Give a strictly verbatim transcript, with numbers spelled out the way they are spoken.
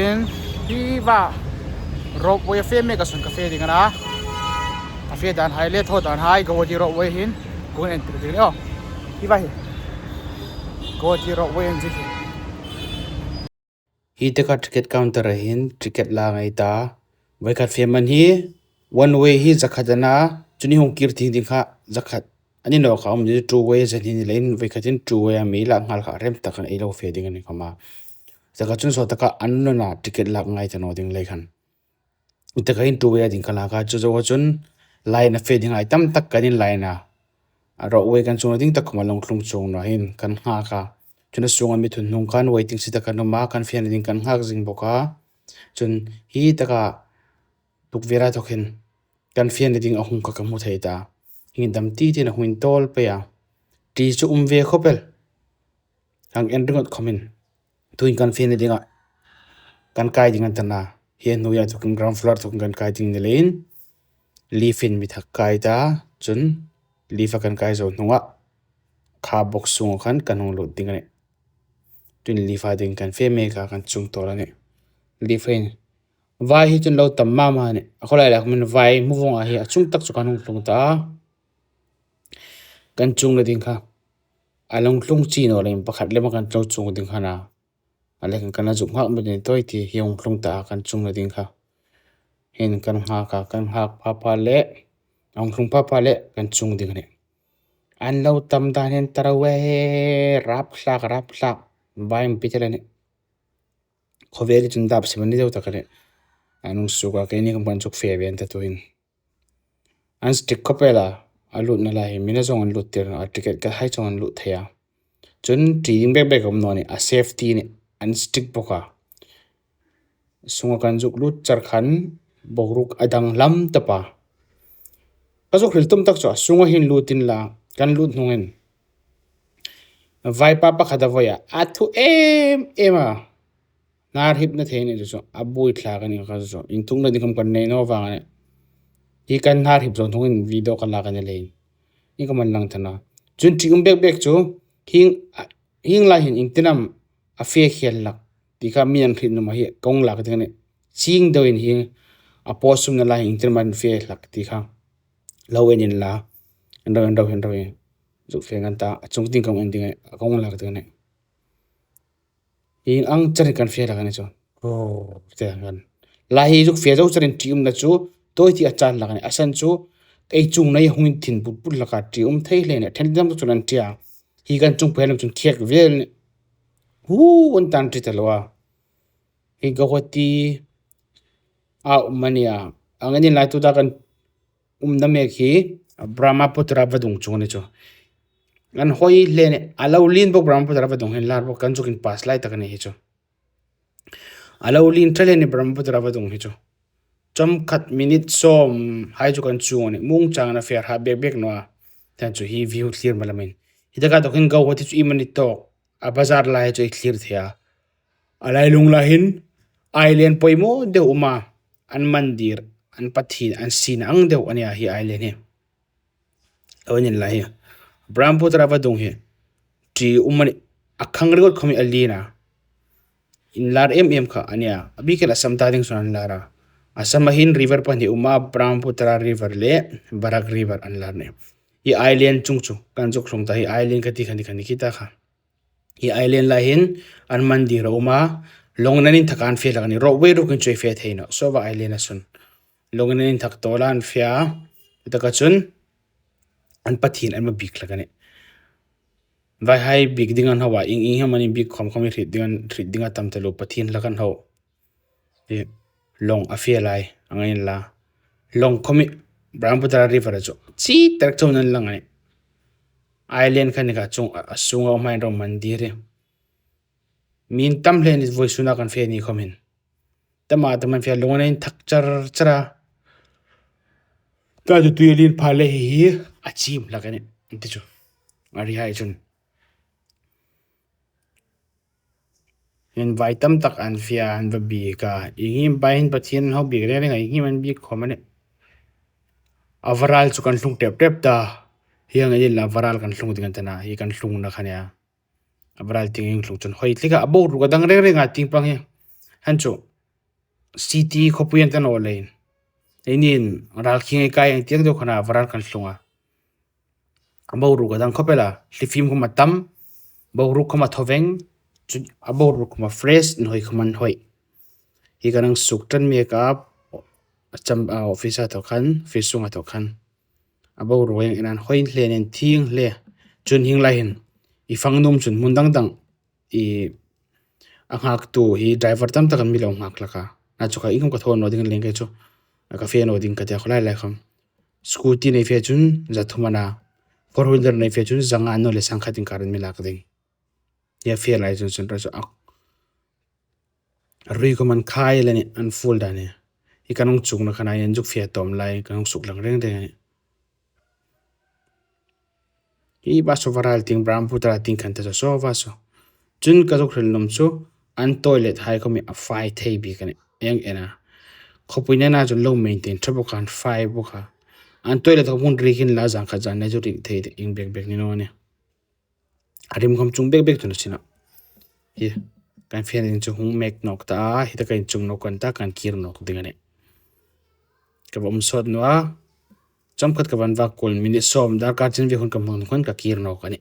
Hi va, ropeway a fe mek a sun ka fe ding a na. A fe dan hai le thaw dan hai, Guwahati ropeway hin, kun en tir ding. Oh, hi va hi. Guwahati ropeway en zik hi. Hi taka ticket counter a hin ticket la ngai ta. Voi khat fe man hi, one way hi zakhat a na, chun i hung kir thing ding kha, zakhat. Ani naw ka um ni two way zan hin leiin voi khatin two way a mi la ngal kha rem tak an ei lo fe ding a ni khawma. Taka chun saw taka an nuna ticket lak ngai ta naw ding lei khan. Taka hin two way a ding ka lak a chu zo chun line a fe ding ai tam tak kan in line a. A ropeway kan chungna ding tak khawma long tlung chung naw hin kan nghak a. Chun a sunga mi thun hnung khan waiting shed a kan um a, kan fena ding kan nghak zing bawk a. Chun hi taka tukvera thawk hin kan fena ding a hung kha ka hmu thei ta. Hi dam ti tin a hung in tawl pei a. Ti chu um ve khawp el. Hang en ringawt khawmin. Tuin kan fena ding a. Kan kai ding an ta na. Hi hnuoia thawkin ground floor thawkin kan kai ding ni leiin. Lift in mi thak kai ta. Chun lift a kan kai zo hnunga. Kha box sunga khan kan hung lut ding a nih. Tuin lift a ding kan fe mek a kan chung tawl a nih. Lift in. Vai hi chun lo tam mama a nih. A khawlai lak min vai hmu vawng a hi a chung tak chu kan hung tlung ta. Kan chungna ding kha. A long tlung chi naw leiin pakhat lema kan lo chung ding kha na. A lek kan a zuk nghak mi ni tawi ti hi hung tlung ta kan chungna ding kha. Hin kan nghak a, kan nghak pha pha le, a hung tlung pha pha le kan chung ding a nih. An lo tam dan hin tara we rap thlak, rap thlak. Vai mi pi tel a nih. Khawvel chun dap sim a ni deu tak a nih. An hung suk a, keini kan pan chuk fe ve an ta tuin. An strict khawp el a, a lutna lai hi, mina zawng an lut tir, a ticket ka hai zawng an lut thei a. Chun ṭi ding bek bek a um naw ni, a safety ni, an strict bawk a. Sunga kan zuk lut char khan, boruok a dang hlam ta pa. Ka zuk hril tum tak chu, a sunga hin lut inla, kan lut hnungin. Vaipa pakhat a voi a, a thu em em a. Hnar hipna thei ni chu chu, a buoi thlak a ni kha chu chu. Inthukna ding khawm kan nei naw vang a nih. Hi kan hnar hip zo hnungin video ka lak a ni leiin. Hi ka man lang thana. Chun ṭi um bek bek chu, hieng, hieng lai hin iengtin am a fe khel hlak. Ti kha mi an hriet nuom a hi, ka hung lak ding a nih. Ching deuin hi, a post sumna lai hin iengtin am an fe hlak ti kha. Lo en inla. En ro, en ro, en ro. Zuk fe ngan ta, a chung ding ka hung en ding a, ka hung lak ding a nih. Hieng ang charin kan fe hlak a ni chu. Oh, te kan. Lai hi zuk fe zo charin ṭi umna chu, tawi ti a chan hlak a nih. A san chu, ei chungna hi hung inthin put put hlak a ṭi um thei hle a nih. Ṭhen dam chu an ṭi a. Hi kan chung pei lam chun khek vel a nih. Hu, an tan ṭi ta lo a. Hi Guwahati a um a ni a. Ang a ni lai tuta kan umna mek hi Brahmaputra vadung chung a ni chu. An hoi hle a nih, a lo lien bawk Brahmaputra vadung hin lar bawk kan zuk inpass lai tak a ni hi chu. A lo lien ṭha hle a nih Brahmaputra vadung hi chu. Chawmkhat minute sawm hai chu kan chung a nih, mungchang a fe hrah bek bek naw a. Tiang chu hi view thlir hma lamin. Hi taka thawkin Guwahati chu iemani tawk, a bazar lai chu ei thlir thei a. A lailung lai hin, island poimaw deu um a, an mandir, an pathien, an sienna ang deu a ni a hi island hi. Lo en inla hi. Brahmaputra vadung hi, ṭi um a nih, a khang ringawt khawmin a lien a. Inlar em em kha a ni a, a bik el Assam ta ding chun an lar a. Assam a hin river pahni um a, Brahmaputra river le Barak river an lar a nih. Hi island chung chu, kan zuk tlung ta hi island ka ti kha ni kha ni khi ta kha. Hi island lai hin an mandir a um a, lawng an inthak an fe hlak a nih, ropeway rukin chu ei fe thei naw, Sova island a sun. Lawng an inthak tawl an fe a, taka chun an pathien an ma bik hlak a nih. Vaihai bik ding an ho a, ieng ieng hi am an inbik khawm khawm hi hriet ding an, hriet ding a tam taluo, pathien hlak an ho. Hi, lawng a fe lai, ang a ni la. Lawng khawm hi Brahmaputra river a chu. Chi tak chauin an lang a nih. Island kha ni kha chung, a, a sunga um hai ro mandir hi. Mi tam hle a nih vawisuna kan fe ni khawm hin. Tama tam an fe a, lawng an inthak char char a. Ta chu tui a lien pha le hi hi, a chim hlak a nih. Ti chu. A ri hai chun. Hin vai tam tak an fe a, an va bik a. Ieng hi am bai hin pathien an ho bik reng reng a, ieng hi am an bik khawm a nih. A varal chu kan tlung tep tep ta. Hieng ang a ni la varal kan tlung ding an ta na, hi kan tlungna kha a nih a. A varal tieng hung tlung chun hoi tlik a, a boruok a dang reng reng a tieng pang hi. Han chu. city khawpui an ta naw leiin, eini ral khing ei kai ang tieng deu khana varal kan tlung a. A boruok a dang khawp el a, thlifim khawm a tam, boruok khawm a thaw veng, chu a boruok khawm a fresh, inhawi khawm an hawi. Hi kan hang suk ṭan mek a, a cham a office a thaw khan, office sunga thaw khan. A boruok eng en an hawi hle nen thieng hle. Chun hieng lai hin, i fang nuom chun hmun dang dang, i a nghaktu hi driver tam tak an mi lo nghak hlak a. Na chu kha inkhawm ka thaw naw ding leng kei chu. A ka fe naw ding ka tia khaw lai lai khawm. Scooty nei fe chun za thum a na. Four wheeler nei fe chun za nga naw le sang khat inkar an mi lak ding. Hi a fe lai chun chun ra chu a rui khawm an khai le ni, an full dan hi. Hi kan hung chukna khan a inzuk fe tawm lai, kan hung suk lang reng reng a ni. Hi va saw varal tieng, Brahmaputra tieng khan ta saw saw va saw. Chun ka zuk hril nuom chu, an toilet hai khawm hi a fai thei bik a ni. Eng en a. Khawpui nena chun lo maintain ṭha bawk a, an fai bawk a. An toilet khawm hmun rik inla zan khat zan nei chu rik thei ieng bek bek ni naw ni. A rim khawm chung bek bek tu ni sin a. Hi, kan fe ding chu hung mek nawk ta a, hi taka inchung nawk kan ta, kan kir nawk ding a ni. Ka va um sawt naw a, chomkhat ka va va kul, minute sawm darkar chin ve hun ka hmang khun ka kir nawk a ni.